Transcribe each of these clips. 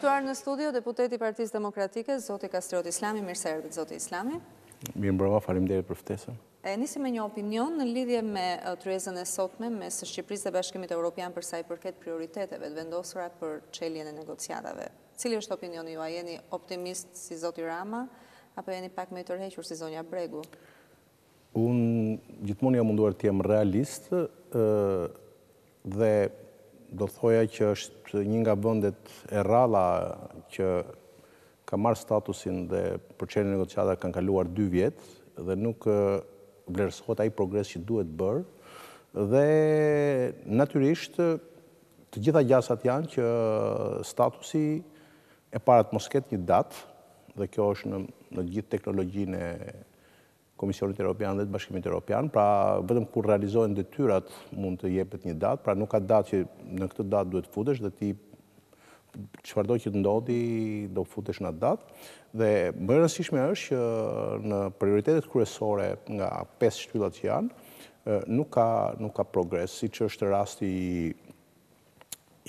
I ftuar në studio, deputeti i Partisë Demokratike, zoti Kastriot Islami, mirë se erdhët zoti Islami. Mirëmbrëma, faleminderit për ftesën. E nisim me një opinion në lidhje me tryezën e sotme mes Shqipërisë dhe Bashkimit Evropian për sa i përket prioriteteve të vendosura për çeljen e negociatave. Cili është opinioni juaj? Jeni optimist si zoti Rama apo jeni pak më i tërhequr si zonja Bregu? Unë gjithmonë jam munduar të jem realist dhe do thoja që është një nga vendet e rralla që ka marrë statusin dhe për çeljen e negociatave kanë kaluar 2 vjet dhe nuk vlerësohet ai progres që duhet bërë dhe natyrisht të gjitha gjasat janë që statusi e para të mos ketë një datë dhe kjo është në në gjithë teknologjinë e Komisionit Europian dhe të Bashkimit Europian, pra vetëm kur realizohen detyrat mund të jepet një datë, pra nuk ka datë që në këtë datë duhet të futesh dhe ti çfarëdo që të ndodhi do futesh në atë datë. Dhe më e rëndësishme është që në prioritetet kryesore nga 5 shtyllat që janë, nuk ka nuk ka progres, siç është rasti i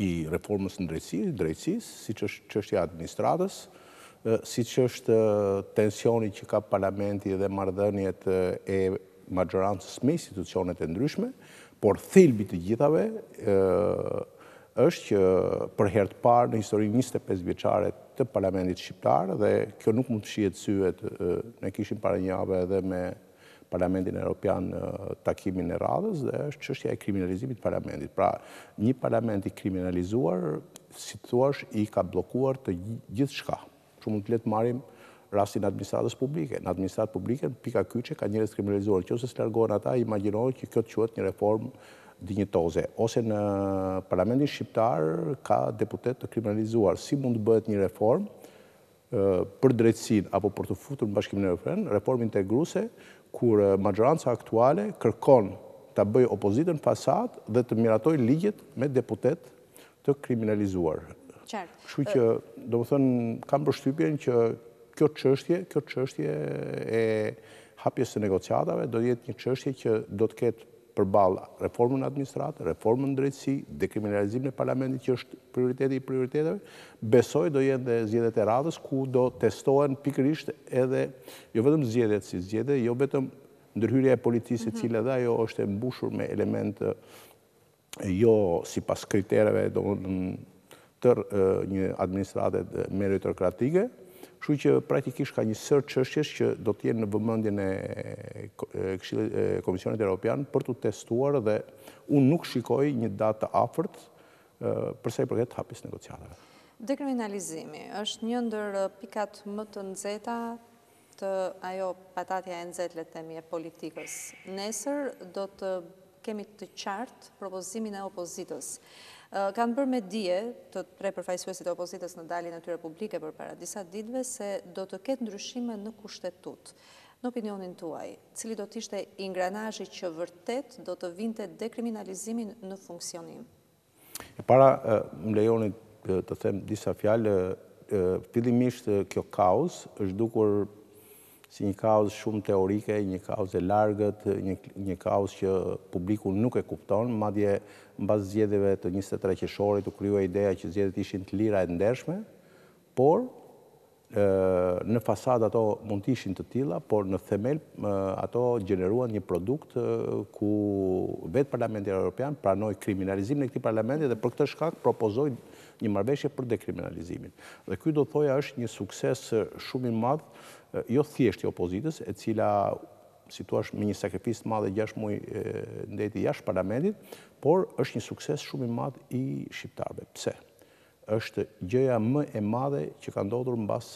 i reformës në drejtësi, drejtësisë, siç është çështja e administratës, siç është tensioni që ka parlamenti dhe marrëdhëniet e maxhorancës me institucionet e ndryshme, por thelbi të gjithave është që për herë të parë në historinë 25 vjeçare të parlamentit shqiptar dhe kjo nuk mund të fshihet syve, ne kishim para një jave edhe me Parlamentin Europian takimin e radhës dhe është çështja e kriminalizimit të parlamentit. Pra, një parlament i kriminalizuar, si të thuash, i ka bllokuar të gjithçka. Shumë mund të le të marrim rastin e administratës publike. Në administratë publike, në pika kyçe, ka njerëz të kriminalizuar. Në qoftë se s'largohen ata, imagjino që kjo të quhet një reformë dinjitoze. Ose në parlamentin shqiptar ka deputet të kriminalizuar. Si mund të bëhet një reformë për drejtësinë apo për të futur në Bashkimin Evropian, reformë integruese, kur maxhoranca aktuale kërkon ta bëjë opozitën fasadë dhe të miratojë ligjet me deputet të kriminalizuar. Qartë. Kështu që, domethënë, kam përshtypjen që kjo çështje, kjo çështje e hapjes së negociatave do jetë një çështje që do të ketë përballë reformën në administratë, reformën në drejtësi, dekriminalizimin e parlamentit që është prioriteti i prioriteteve, besoj do jenë dhe zgjedhjet e radhës ku do testohen pikërisht edhe jo vetëm zgjedhjet si zgjedhje, jo vetëm ndërhyrja e policisë e cila edhe ajo është e mbushur me elementë jo sipas kritereve, domethënë të një administrate meritokratike, kështu që praktikisht ka një sërë çështjesh që do të jenë në vëmendjen e Këshillit e Komisionit Europian për t'u testuar dhe unë nuk shikoj një datë të afërt për sa i përket hapjes negociatave. Dekriminalizimi është një ndër pikat më të nxehta të ajo patatja e nxehtë le të themi e politikës. Nesër do të kemi të qartë propozimin e opozitës. Kanë bërë me dije të tre përfaqësuesit e opozitës në daljen e tyre publike përpara disa ditëve se do të ketë ndryshime në kushtetutë. Në opinionin tuaj, cili do të ishte ingranazhi që vërtet do të vinte dekriminalizimin në funksionim? E para, më lejoni të them disa fjalë, fillimisht kjo kauzë është dukur si një kauzë shumë teorike, një kauzë e largët, një, një kauzë që publiku nuk e kupton, madje mbas zgjedhjeve të 23 qershorit u krijua ideja që zgjedhjet ishin të lira e të ndershme, por në fasadë ato mund të ishin të tilla, por në themel ato gjeneruan një produkt ku vetë Parlamenti Europian pranoi kriminalizimin e këtij parlamenti dhe për këtë shkak propozoi një marrëveshje për dekriminalizimin. Dhe ky do thoja është një sukses shumë i madh, jo thjesht i opozitës, e cila si thua me një sakrificë të madhe 6 muaj ndejti jashtë parlamentit, por është një sukses shumë i madh i shqiptarëve. Pse? Është gjëja më e madhe që ka ndodhur mbas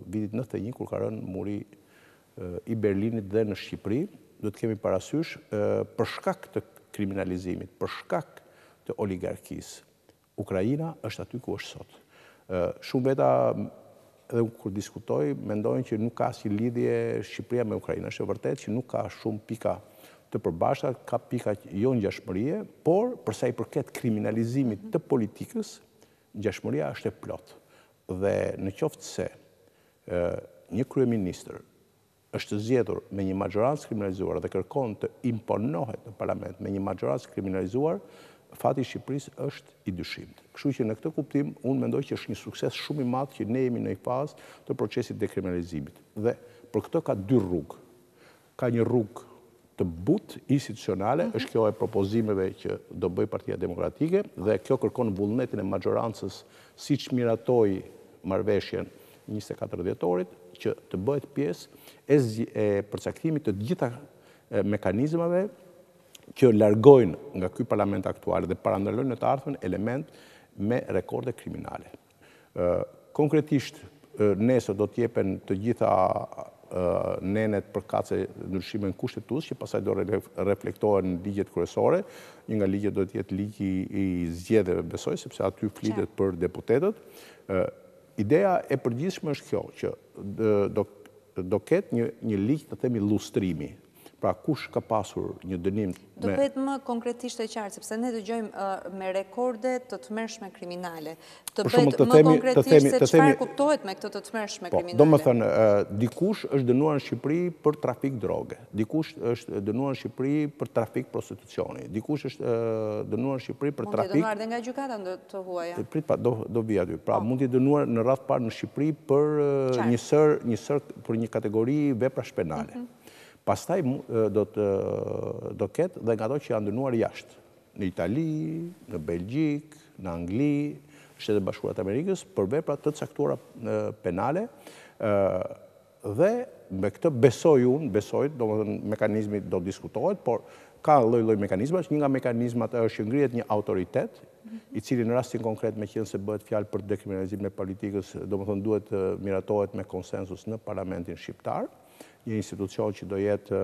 vitit 91 kur ka rënë muri i Berlinit dhe në Shqipëri, duhet të kemi parasysh për shkak të kriminalizimit, për shkak të oligarkisë. Ukraina është aty ku është sot. Shumë veta edhe kur diskutoj, mendojnë që nuk ka asnjë lidhje Shqipëria me Ukrainën. Është e vërtetë që nuk ka shumë pika të përbashkëta, ka pika jo ngjashmërie, por për sa i përket kriminalizimit të politikës, ngjashmëria është e plotë. Dhe në qoftë se një kryeministër është zgjedhur me një maxhorancë kriminalizuar dhe kërkon të imponohet në parlament me një maxhorancë kriminalizuar, fati i Shqipërisë është i dyshimtë. Kështu që në këtë kuptim, unë mendoj që është një sukses shumë i madh që ne jemi në një fazë të procesit dekriminalizimit. Dhe për këtë ka dy rrugë. Ka një rrugë të butë institucionale, mhm. është kjo e propozimeve që do bëjë Partia Demokratike dhe kjo kërkon vullnetin e maxhorancës siç miratoi marrëveshjen 24 dhjetorit, që të bëhet pjesë e, e përcaktimit të gjitha mekanizmave që largojnë nga ky parlament aktual dhe parandalojnë në të ardhmen elementë me rekorde kriminale. Konkretisht, nesër do të jepen të gjitha nenet përkatëse ndryshimet kushtetuese, që pastaj do reflektohen në ligjet kryesore. Një nga ligjet do të jetë ligji i zgjedhjeve, besoj, sepse aty flitet për deputetët. Ideja e përgjithshme është kjo, që do do ketë një një ligj të themi lustrimi. Pra kush ka pasur një dënim me... Do bëhet më konkretisht e qartë, sepse ne dëgjojmë me rekorde të tmerrshme kriminale. Të bëhet më konkretisht se çfarë kuptohet me këtë të tmerrshme po, kriminale. Domethënë, dikush është dënuar në Shqipëri për trafik droge, dikush është dënuar në Shqipëri për trafik prostitucioni, dikush është dënuar në Shqipëri për trafik... Mund të dënuar dhe nga gjykata të huaja. Prit pa, do vi aty. Pra, po. mund të dënuar në radhë parë në Shqipëri për një sërë, një sërë, për një kategori veprash penale. Mhm. Pastaj do të do ketë dhe nga ato që janë dënuar jashtë, në Itali, në Belgjikë, në Angli, në Shtetet e Bashkuara të Amerikës për vepra të caktuara penale, dhe me këtë besoj unë, besoj, domethënë mekanizmi do diskutohet, por ka lloj-lloj mekanizmash, një nga mekanizmat është që ngrihet një autoritet, i cili në rastin konkret meqenëse bëhet fjalë për dekriminalizimin e politikës, domethënë duhet të miratohet me konsensus në parlamentin shqiptar. një institucion që do jetë,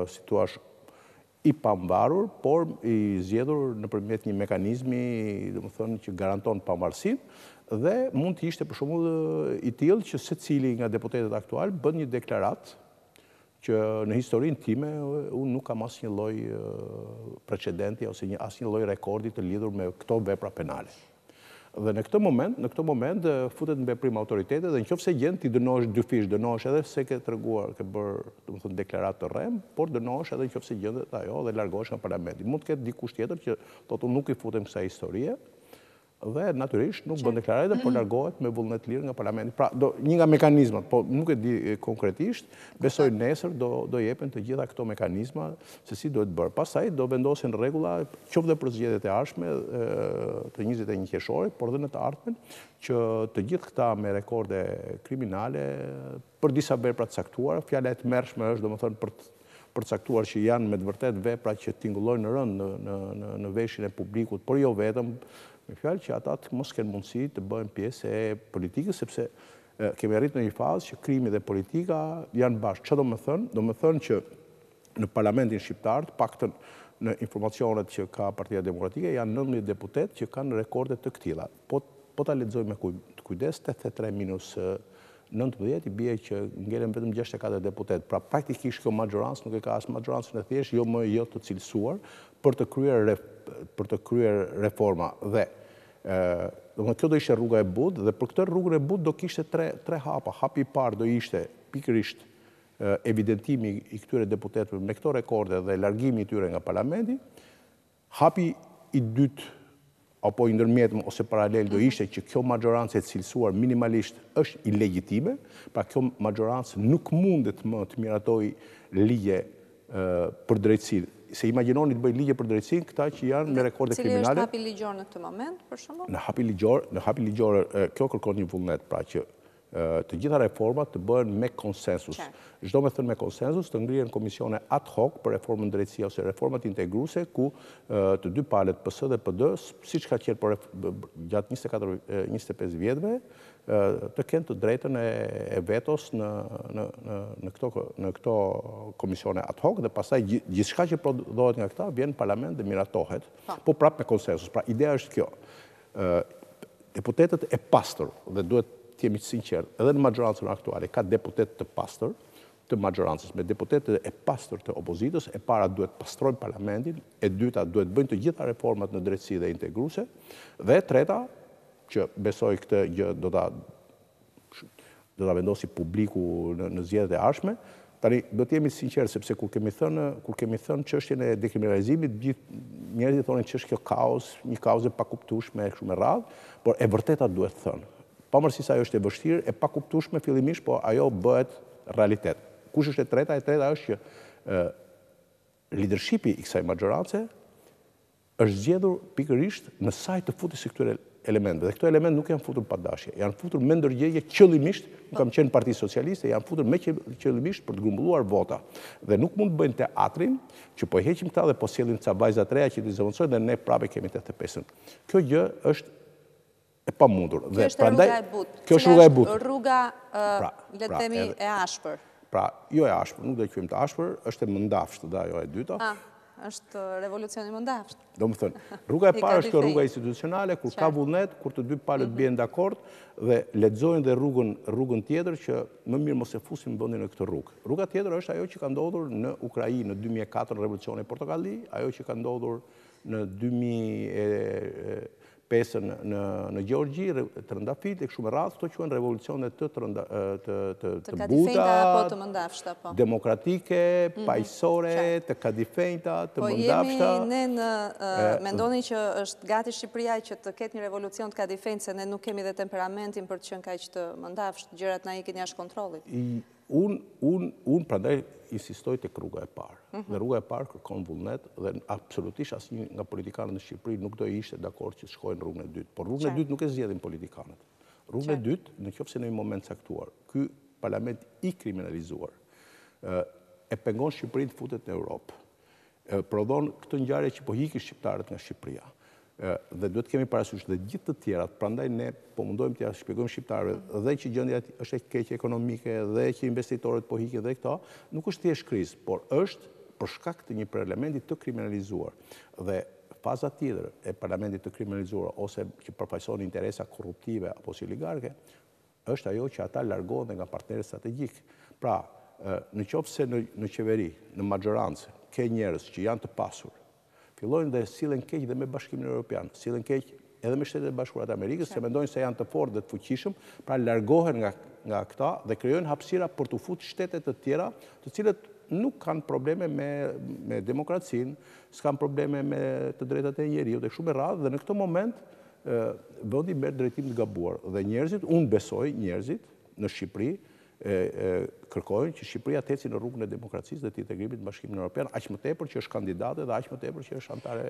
si t'thuash, i pamvarur, por i zgjedhur nëpërmjet një mekanizmi, domethënë, që garanton pavarësinë, dhe mund të ishte për shembull i tillë që secili nga deputetët aktualë bën një deklaratë që në historinë time unë nuk kam asnjë lloj precedenti ose një asnjë lloj rekordi të lidhur me këto vepra penale. Dhe në këtë moment, në këtë moment futet në veprim autoriteti dhe në qoftë se gjen ti dënohesh dyfish, dënohesh edhe se ke treguar, ke bërë, domethënë deklaratë të rremë, por dënohesh edhe në qoftë se gjendet ajo dhe largohesh nga parlamenti. Mund të ketë dikush tjetër që thotë unë nuk i futem kësaj historie dhe natyrisht nuk bën deklaratë, por largohet me vullnet të lirë nga parlamenti. Pra, do, një nga mekanizmat, po nuk e di konkretisht, besoj nesër do do jepen të gjitha këto mekanizma se si duhet bërë. Pastaj do vendosen rregulla qoftë dhe për zgjedhjet e ardhshme të 21 qershorit, por dhe në të ardhmen, që të gjithë këta me rekorde kriminale, për disa vepra të caktuara, fjala e tmerrshme është domethënë për të përcaktuar që janë me të vërtetë vepra që tingëllojnë rëndë në, në, në, në veshin e publikut, por jo vetëm, me fjalë që ata të mos kenë mundësi të bëhen pjesë e politikës, sepse kemi arritur në një fazë që krimi dhe politika janë bashkë. Çfarë do me thënë? Do me thënë që në parlamentin shqiptar, të paktën në informacionet që ka Partia Demokratike, janë 19 deputetë që kanë rekorde të këtilla. Po, po ta lexoj me kujdes, 83 minus 19 i bie që ngelen vetëm 64 deputetë. Pra praktikisht kjo maxhorancë nuk e ka as maxhorancën e thjeshtë, jo më jo të cilësuar për të kryer për të kryer reforma dhe domethënë kjo do ishte rruga e butë dhe për këtë rrugën e butë do kishte tre tre hapa. Hapi i parë do ishte pikërisht evidentimi i këtyre deputetëve me këto rekorde dhe largimi i tyre nga parlamenti, hapi i dytë apo i ndërmjetëm ose paralel do mhm. ishte që kjo maxhorancë e cilësuar minimalisht është ilegjitime, pra kjo maxhorancë nuk mundet më të miratojë ligje për drejtësi. Se imagjinoni të bëjë ligje për drejtësinë këta që janë me rekorde kriminale. Cili është hapi ligjor në këtë moment, për shembull? Në hapi ligjor, në hapi ligjor kjo kërkon një vullnet, pra që të gjitha reformat të bëhen me konsensus. Ç'do me thënë me konsensus, të ngrihen komisione ad hoc për reformën në drejtësi ose reformat integruese, ku të dy palët PS dhe PD, siç ka qenë për gjatë 24, 25 vjetëve, të kenë të drejtën e vetos në, në, në, në, këto, në këto komisione ad hoc dhe pastaj gjithçka që prodhohet nga këta vjen në parlament dhe miratohet, po, po prapë me konsensus. Pra ideja është kjo. Deputetët e pastër, dhe duhet të jemi të sinqertë, edhe në maxhorancën aktuale ka deputetë të pastër të maxhorancës, me deputetët e pastër të opozitës, e para duhet të pastrojnë parlamentin, e dyta duhet të bëjnë të gjitha reformat në drejtësi dhe integruese, dhe e treta, që besoj këtë gjë do ta do ta vendosi publiku në, në zgjedhjet e ardhshme, Tani, do të jemi të sinqertë, sepse kur kemi thënë, kur kemi thënë çështjen e dekriminalizimit, gjithë njerëzit thonin ç'është kjo kauzë, një kauzë e pakuptueshme e kështu me radhë, por e vërteta duhet thënë. Pavarësisht se ajo është e vështirë, e pakuptueshme fillimisht, po ajo bëhet realitet. Kush është e treta? E treta është që leadershipi i kësaj maxhorance është zgjedhur pikërisht në sajë të futjes së këtyre elementëve. Dhe këto elementë nuk janë futur pa dashje, janë futur me ndërgjegje qëllimisht, unë kam qenë në Partinë Socialiste, janë futur me qëllimisht për të grumbulluar vota. Dhe nuk mund të bëjnë teatrin që po heqim këta dhe po sjellim ca vajza të reja që t'i zëvendësojnë dhe ne prapë kemi 85-ën. Kjo gjë është e pamundur. Kjo është rruga e butë. Kjo është rruga e butë. Rruga, pra, le të pra, themi, e ashpër. Pra, jo e ashpër, nuk do e quajmë të ashpër, është e mëndafshtë dhe ajo e dyta. Ah, është revolucioni i mëndafshtë. Domethënë, rruga e parë është kjo rruga institucionale, kur ka vullnet, kur të dy palët mhm. bien dakord dhe lexojnë dhe rrugën, rrugën tjetër që më mirë mos e fusim vendin në këtë rrugë. Rruga tjetër është ajo që ka ndodhur në Ukrainë në 2004 revolucioni portokalli, ajo që ka ndodhur në 2005 në në Gjeorgji, trëndafil e kështu me radhë, këto quhen revolucione të trënda të të të buta, apo të mëndafshta, po. Demokratike, mhm, paqësore, të kadifenjta, të po, mëndafshta. Po jemi ne në mendoni që është gati Shqipëria që të ketë një revolucion të kadifenjtë se ne nuk kemi dhe temperamentin për të qenë kaq të mëndafshtë, gjërat na ikin jashtë kontrollit. Unë, unë, unë prandaj insistoj tek rruga e parë. Mhm. Dhe rruga e parë kërkon vullnet dhe absolutisht asnjë nga politikanët në Shqipëri nuk do ishte dakord që të shkojë në rrugën e dytë. Por rrugën e dytë nuk e zgjedhin politikanët. Rrugën e dytë, në qoftë se në një moment caktuar, ky parlament i kriminalizuar e pengon Shqipërinë të futet në Europë. prodhon këtë ngjarje që po ikin shqiptarët nga Shqipëria. Dhe duhet të kemi parasysh dhe gjithë të tjerat, prandaj ne po mundohemi t'ia shpjegojmë shqiptarëve dhe që gjendja është e keqe ekonomike dhe që investitorët po ikin dhe këto, nuk është thjesht krizë, por është për shkak të një parlamenti të kriminalizuar. Dhe faza tjetër e parlamentit të kriminalizuar ose që përfaqëson interesa korruptive apo si oligarke, është ajo që ata largohen dhe nga partnerët strategjikë. Pra, në qoftë se në, në qeveri, në maxhorancë, ke njerëz që janë të pasur, fillojnë dhe sillen keq dhe me Bashkimin Evropian, sillen keq edhe me Shtetet e Bashkuara të Amerikës, se mendojnë se janë të fortë dhe të fuqishëm, pra largohen nga nga këta dhe krijojnë hapësira për t'u fut shtete të tjera, të cilët nuk kanë probleme me me demokracinë, s'kanë probleme me të drejtat e njeriut e kështu me radhë dhe në këtë moment vendi merr drejtim të gabuar dhe njerëzit, unë besoj njerëzit në Shqipëri kërkojnë që Shqipëria të ecë në rrugën e demokracisë dhe të integrimit në Bashkimin Evropian, aq më tepër që është kandidate dhe aq më tepër që është anëtare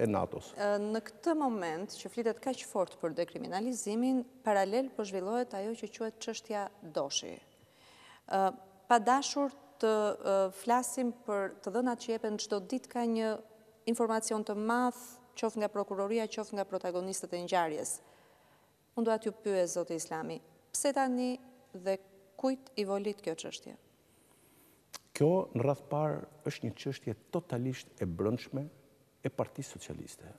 e NATO-s. Në këtë moment që flitet kaq fort për dekriminalizimin, paralel po zhvillohet ajo që quhet çështja Doshi. Pa dashur të flasim për të dhënat që jepen çdo ditë ka një informacion të madh, qoftë nga prokuroria, qoftë nga protagonistët e ngjarjes. Unë dua t'ju pyes, zoti Islami, pse tani dhe kujt i volit kjo çështje? Kjo, në radhë të parë, është një çështje totalisht e brendshme e Partisë Socialiste.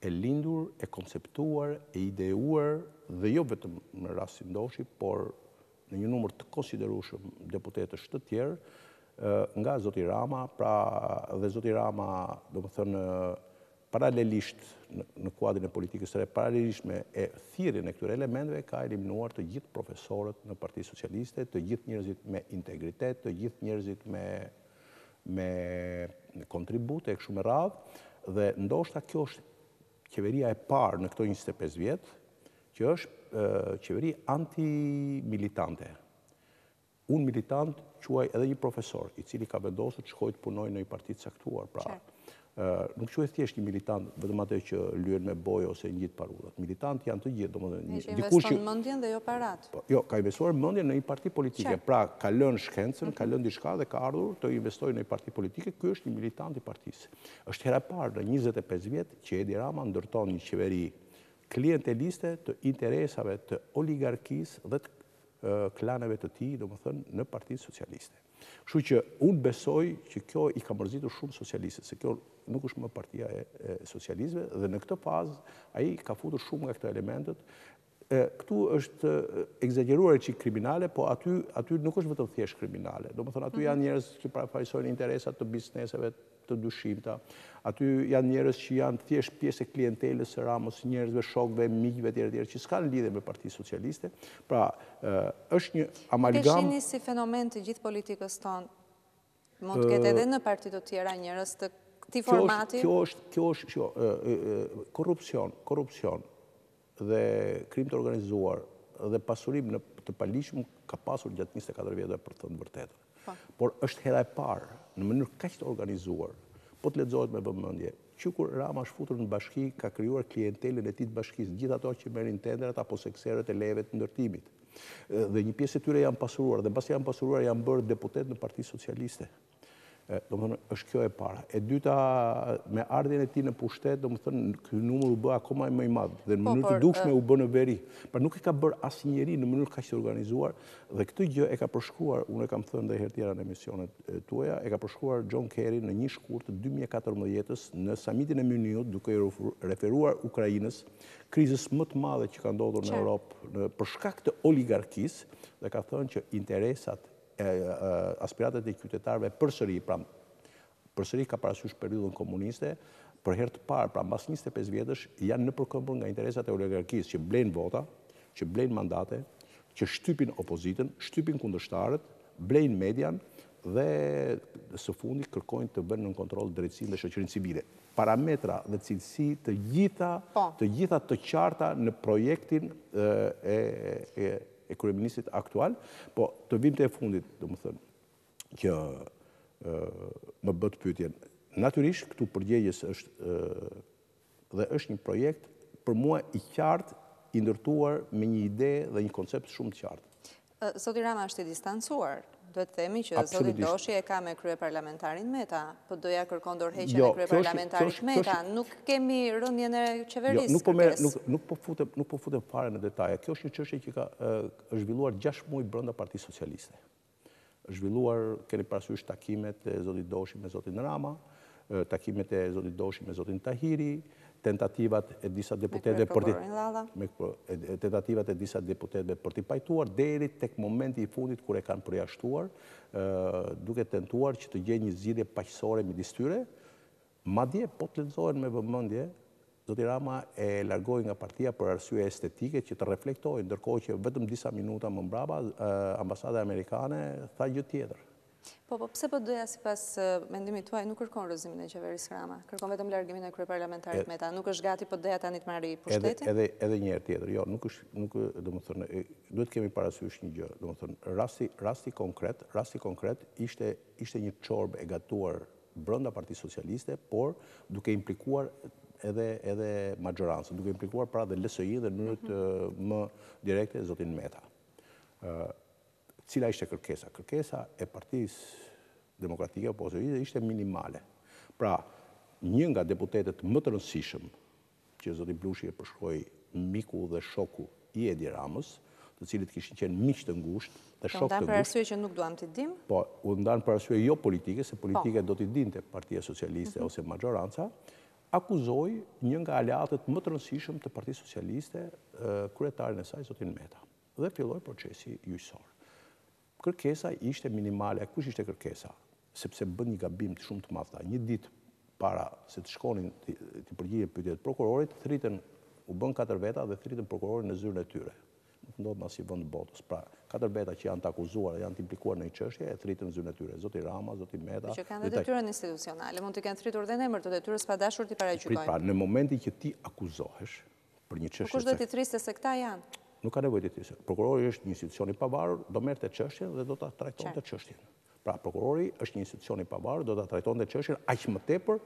E lindur, e konceptuar, e ideuar dhe jo vetëm në rastin Doshi, por në një numër të konsiderueshëm deputetësh të tjerë, nga zoti Rama, pra dhe zoti Rama, domethënë, paralelisht në kuadrin e politikës së re, paralelisht me e thirrjen e këtyre elementëve, ka eliminuar të gjithë profesorët në Partinë Socialiste, të gjithë njerëzit me integritet, të gjithë njerëzit me me kontribute e kështu me radhë, dhe ndoshta kjo është qeveria e parë në këto 25 vjet, që është qeveri anti-militante. Unë militant quaj edhe një profesor, i cili ka vendosur të shkojë të punojë në një parti të caktuar. Pra, nuk quaj thjesht një militant vetëm atë që lyen me bojë ose ngjit parullat. Militant janë të gjithë, domethënë një dikush që investon mendjen dhe jo paratë. Po, jo, ka investuar mendjen në një parti politike. Pra, ka lënë shkencën, ka lënë diçka dhe ka ardhur të investojë në një parti politike. Ky është një militant i partisë. Është hera e parë në 25 vjet që Edi Rama ndërton një qeveri klienteliste të interesave të oligarkisë dhe të klaneve të tij, domethënë, në Partinë Socialiste. Kështu që unë besoj që kjo i ka mërzitur shumë socialistët, se kjo nuk është më partia e socialistëve dhe në këtë fazë ai ka futur shumë nga këto elementët. Këtu është ekzagjeruar një çik kriminale, po aty aty nuk është vetëm thjesht kriminale. Domethënë aty mhm. janë njerëz që përfaqësojnë interesat të bizneseve. të dyshimta. Aty janë njerëz që janë thjesht pjesë e klientelës së Ramës, njerëzve, shokëve, miqve etj etj, që s'kanë lidhje me Partinë Socialiste. Pra, është një amalgam. Nuk e shihni si fenomen të gjithë politikës tonë. Mund të ketë edhe në parti të tjera njerëz të këtij formati. Kjo është, kjo është, kjo, korrupsion, korrupsion dhe krim të organizuar dhe pasurim në të paligjshëm ka pasur gjatë 24 vjetëve për të thënë të vërtetën. Po. Por është hera e parë në mënyrë kaq të organizuar, po të lexohet me vëmendje, që kur Rama është futur në bashki, ka krijuar klientelën e tij të bashkisë, gjithë ato që merrin tenderat apo sekserët e lejeve të ndërtimit. Dhe një pjesë e tyre janë pasuruar, dhe mbasi janë pasuruar janë bërë deputetë në Partinë Socialiste. Domethënë, është kjo e para. E dyta, me ardhjen e tij në pushtet, domethënë, ky numër u bë akoma më i madh dhe në po, mënyrë të dukshme u bë në veri. Pra nuk e ka bërë asnjeri në mënyrë kaq të organizuar dhe këtë gjë e ka përshkruar, unë e kam thënë dhe herë tjera në emisionet tuaja, e ka përshkruar John Kerry në një shkurt të 2014-ës në samitin e Mynihut duke iu referuar Ukrainës, krizës më të madhe që ka ndodhur në Europë për shkak të oligarkisë dhe ka thënë që interesat aspiratat e qytetarëve përsëri, pra përsëri ka parasysh periudhën komuniste, për herë të parë, pra mbas 25 vjetësh, janë nëpërkëmbur nga interesat e oligarkisë që blejnë vota, që blejnë mandate, që shtypin opozitën, shtypin kundërshtarët, blejnë median dhe së fundi kërkojnë të vënë nën kontroll drejtësinë dhe shoqërinë civile. Parametra dhe cilësi të gjitha, po. të gjitha të qarta në projektin e, e, e kryeministrit aktual, po të vim te e fundit, domethënë, që më bëtë pyetjen. Natyrisht, këtu përgjegjës është dhe është një projekt për mua i qartë, i ndërtuar me një ide dhe një koncept shumë të qartë. Zoti Rama është i distancuar. Duhet të themi që zoti Doshi e ka me kryeparlamentarin Meta, PD-ja kërkon dorëheqjen e jo, kryeparlamentarit Meta, nuk kemi rënien e qeverisë. Jo, nuk po merr, nuk nuk po futem, nuk po futem fare në detaje. Kjo është një çështje që ka është zhvilluar 6 muaj brenda Partisë Socialiste. Është zhvilluar, keni parasysh takimet e zotit Doshi me zotin Rama, takimet e zotit Doshi me zotin Tahiri, tentativat e disa deputetëve për t'i me tentativat e disa deputetëve për t'i pajtuar deri tek momenti i fundit kur e kanë përjashtuar, duke tentuar që të gjejnë një zgjidhje paqësore midis tyre. Madje po të lexohen me vëmendje, zoti Rama e largoi nga partia për arsye estetike që të reflektojë, ndërkohë që vetëm disa minuta më mbrapa ambasada amerikane tha gjë tjetër. Po, po, pse PD-ja sipas mendimit tuaj nuk kërkon rrëzimin e qeverisë Rama? Kërkon vetëm largimin e kryeparlamentarit Meta. Nuk është gati PD-ja tani të marrë pushtetin? Edhe, edhe një herë tjetër, jo, nuk është, nuk, domethënë, duhet të kemi parasysh një gjë, domethënë, rasti, rasti konkret, rasti konkret ishte, ishte një çorbë e gatuar brenda Partisë Socialiste, por duke implikuar edhe, edhe maxhorancën, duke implikuar pra dhe LSI dhe në mënyrë të mhm. më direkte zotin Meta. Cila ishte kërkesa? Kërkesa e Partisë Demokratike apo opozitës ishte minimale. Pra, një nga deputetët më të rëndësishëm, që zoti Blushi e përshkroi miku dhe shoku i Edi Ramës, të cilët kishin qenë miq të ngushtë dhe shokë të ngushtë. U ndanë për arsye që nuk duam t'i dimë? Po, u ndanë për arsye jo politike, se politike po. do t'i dinte Partia Socialiste mhm. ose maxhoranca, akuzoi një nga aleatët më të rëndësishëm të Partisë Socialiste, kryetarin e saj, zotin Meta. Dhe filloi procesi gjyqësor. Kërkesa ishte minimale. Kush ishte kërkesa? Sepse bënë një gabim shumë të madh. Një ditë para se të shkonin t'i përgjigjen pyetjeve të prokurorit, thërritën, u bënë katër veta dhe thërritën prokurorin në zyrën e tyre. Nuk ndodh në asnjë vend të botës. Pra, katër veta që janë të akuzuar dhe janë të implikuar në një çështje, e thërritën në zyrën e tyre. Zoti Rama, zoti Meta. Që kanë dhe detyrën institucionale, mund t'i kenë thirrur dhe në emër të detyrës pa dashur t'i paragjykojnë. Pra, në momentin që ti akuzohesh, për një çështje. Po kush do t'i thërriste se këta janë? Nuk ka nevojë t'i thërriste. Prokurori është një institucion i pavarur, do merrte çështjen dhe do ta trajtonte çështjen. Pra, prokurori është një institucion i pavarur, do ta trajtonte çështjen aq më tepër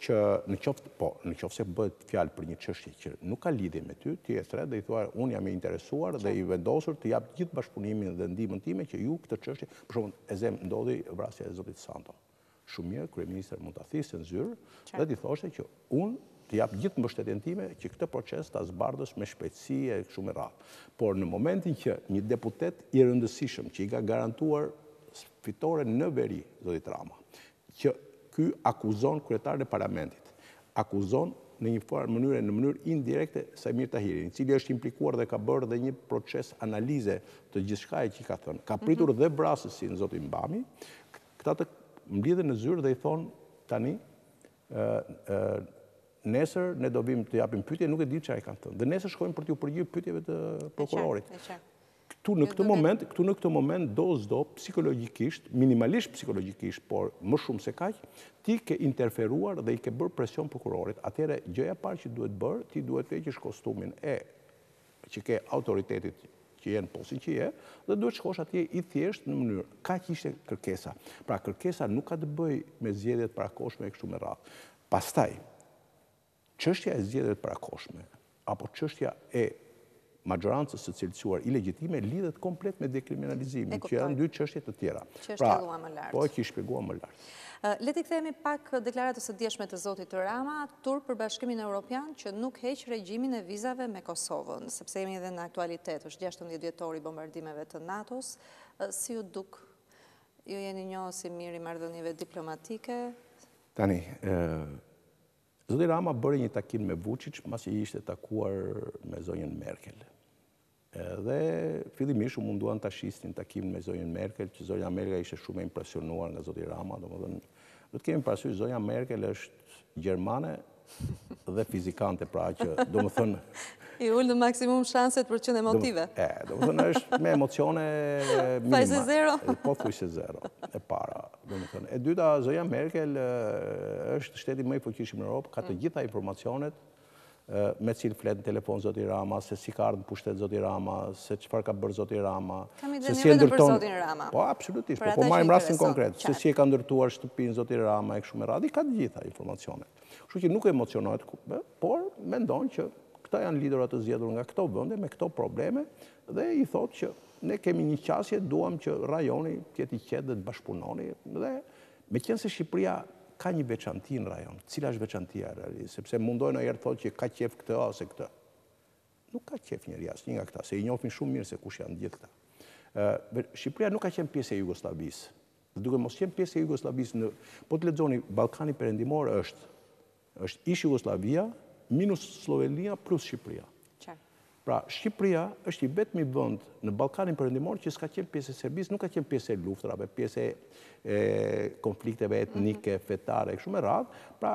që në qoftë, po, në qoftë se bëhet fjalë për një çështje që nuk ka lidhje me ty, ti e thërret dhe i thua unë jam i interesuar dhe i vendosur të jap gjithë bashkëpunimin dhe ndihmën time që ju këtë çështje, për shembull, e zëmë ndodhi vrasja e zotit Santo. Shumë mirë, kryeministri mund ta thërriste në zyrë dhe t'i thoshte që unë të jap gjithë mbështetjen time që këtë proces ta zbardhësh me shpejtësi e kështu me radhë. Por në momentin që një deputet i rëndësishëm që i ka garantuar fitoren në veri, zotit Rama, që ky akuzon kryetarin e parlamentit, akuzon në një farë mënyre, në mënyrë indirekte Saimir Tahirin, i cili është implikuar dhe ka bërë dhe një proces analize të gjithçkaje që ka thënë. Ka pritur mhm. dhe vrasësin zotin Bami, Këta të mblidhen në zyrë dhe i thonë. tani, nesër ne do vim të japim pyetje, nuk e di çfarë i kanë thënë. Dhe nesër shkojmë për t'iu përgjigjur pyetjeve të prokurorit. Këtu në këtë moment, këtu në këtë moment do s'do psikologjikisht, minimalisht psikologjikisht, por më shumë se kaq, ti ke interferuar dhe i ke bërë presion prokurorit. Atëherë gjëja e parë që duhet bërë, ti duhet të heqësh kostumin e që ke autoritetit që je në postin që je, dhe duhet shkosh atje i thjeshtë në mënyrë. Kaq ishte kërkesa. Pra kërkesa nuk ka të bëjë me zgjedhje të parakohshme e kështu me radhë. Pastaj, çështja e zgjedhjeve të parakohshme apo çështja e maxhorancës së cilësuar ilegjitime lidhet komplet me dekriminalizimin, që janë dy çështje të tjera. Që pra, më lart. Po, që i shpjeguam më lart. Le t'i kthehemi pak deklaratës së djeshme të zotit Rama, turp për Bashkimin Europian që nuk heq regjimin e vizave me Kosovën, sepse jemi edhe në aktualitet, është 16 vjetori i bombardimeve të NATO-s, si ju duk, ju jeni njohës i mirë i marrëdhënieve diplomatike? Tani, Zoti Rama bëri një takim me Vuçiç pasi ishte takuar me zonjën Merkel. Edhe fillimisht u munduan ta shisnin takimin me zonjën Merkel, që zonja Merkel ishte shumë e impresionuar nga zoti Rama, domethënë do të kemi parasysh zonja Merkel është gjermane dhe fizikante, pra që domethënë I ul në maksimum shanset për të qenë emotive. E, domethënë është me emocione minimale. Pothuajse zero. Pothuajse zero, e para. Domethënë, e dyta, zonja Merkel është shteti më i fuqishëm në Europë, ka të mm. gjitha informacionet me cilin flet në telefon zoti Rama, se si ka ardhur në pushtet zoti Rama, se çfarë ka bërë zoti Rama, se si e ndërton. Zotin Rama. Po absolutisht, po, po marrim rastin konkret, se si e ka ndërtuar shtëpinë zoti Rama e kështu me radhë, i ka të gjitha informacionet. Kështu që nuk emocionohet, por mendon që këta janë lidera të zgjedhur nga këto vende me këto probleme dhe i thotë që Ne kemi një qasje, duam që rajoni të jetë i qetë dhe të bashkëpunoni dhe meqenëse Shqipëria ka një veçanti në rajon. Cila është veçantia realisht? Sepse mundohen ndonjëherë të thotë që ka qejf këtë ose këtë. Nuk ka qejf njeri asnjë nga këta, se i njohin shumë mirë se kush janë gjithë këta. Shqipëria nuk ka qenë pjesë e Jugosllavisë. Dhe duke mos qenë pjesë e Jugosllavisë në po të lexoni Ballkani Perëndimor është Është ish Jugosllavia minus Sllovenia plus Shqipëria. Pra, Shqipëria është i vetmi vend në Ballkanin Perëndimor që s'ka qenë pjesë e Serbisë, nuk ka qenë pjesë e luftërave, pjesë e konflikteve etnike, mhm. fetare, kështu me radhë. Pra,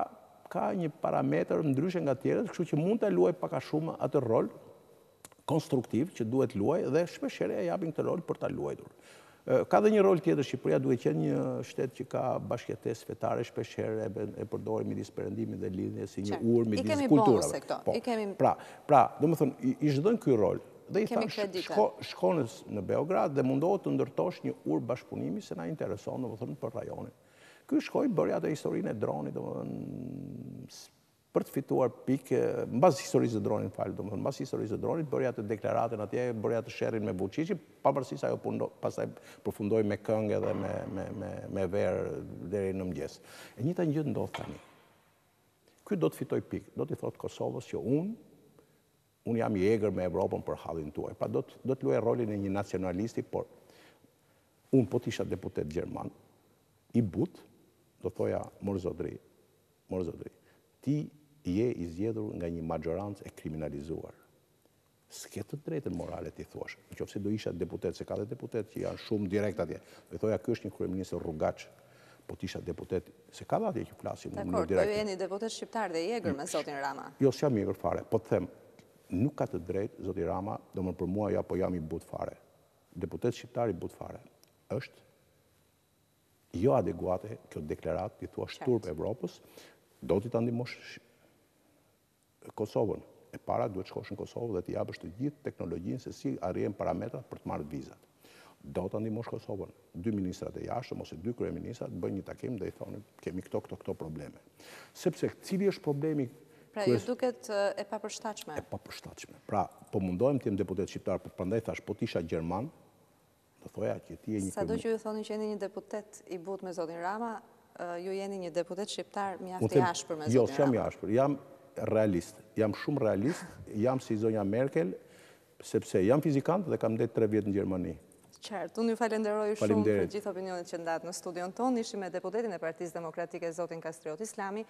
ka një parametër ndryshe nga të tjerët, kështu që mund ta luajë pak a shumë atë rol konstruktiv që duhet luajë dhe shpeshherë ia japin këtë rol për ta luajtur. Ka dhe një rol tjetër Shqipëria duke qenë një shtet që ka bashkëjetesë fetare shpeshherë e, e përdorin midis perëndimit dhe lindjes si një urë midis kulturave. Po, pra, pra, domethënë, i është dhënë ky rol dhe i thanë shko, shko në, në Beograd dhe mundohu të ndërtosh një urë bashkëpunimi se na intereson, domethënë, për rajonin. Ky shkoi bëri atë historinë e dronit, domethënë, për të fituar pikë, mbas historisë së dronit, fal, domethënë mbas historisë së dronit bëri atë deklaratën atje, bëri atë sherrin me Vuçiçin, pavarësisht se ajo pundo, pastaj përfundoi me këngë edhe me me me me verë deri në mëngjes. E njëjta gjë ndodh tani. Ky do të fitojë pikë, do t'i thotë Kosovës që unë unë jam i egër me Evropën për hallin tuaj. Pra do të do të luajë rolin e një nacionalisti, por unë po të isha deputet gjerman, i butë, do thoja mor zotëri, Mor zotëri, ti je i zgjedhur nga një maxhorancë e kriminalizuar. S'ke të drejtën morale t'i thuash. Në qoftë se do isha deputet, se ka dhe deputetë që janë shumë direkt atje, do i thoja ky është një kryeministër rrugaç. Po të isha deputet, se ka dhe atje që flasin në mënyrë direkte. Dakord, po ju jeni deputet shqiptar dhe i egër me zotin Rama. Jo, s'jam i egër fare. Po të them, nuk ka të drejtë zoti Rama, domethënë për mua ja po jam i butë fare. Deputet shqiptar i butë fare. Është jo adekuate kjo deklaratë, t'i thuash turp Evropës, do ti ta ndihmosh Kosovën. E para duhet shkosh në Kosovë dhe t'i japësh të gjithë teknologjinë se si arrihen parametrat për të marrë vizat. Do ta ndihmosh Kosovën. Dy ministrat e jashtëm ose dy kryeministrat bëjnë një takim dhe i thonë kemi këto këto këto probleme. Sepse cili është problemi Pra, ju duket e papërshtatshme. E papërshtatshme. Pra, po mundohem të jem deputet shqiptar, po prandaj thash, po të isha gjerman, Do thoja që ti je një Sado që ju thoni që jeni një deputet i butë me zotin Rama, ju jeni një deputet shqiptar mjaft i ashpër me jo, zotin Rama. Jo, s'jam i ashpër, jam realist. Jam shumë realist, jam si zonja Merkel, sepse jam fizikant dhe kam ndejt 3 vjet në Gjermani. Qartë, unë ju falenderoj shumë për gjithë opinionet që ndatë në studion tonë. Ishim me deputetin e Partisë Demokratike, zotin Kastriot Islami.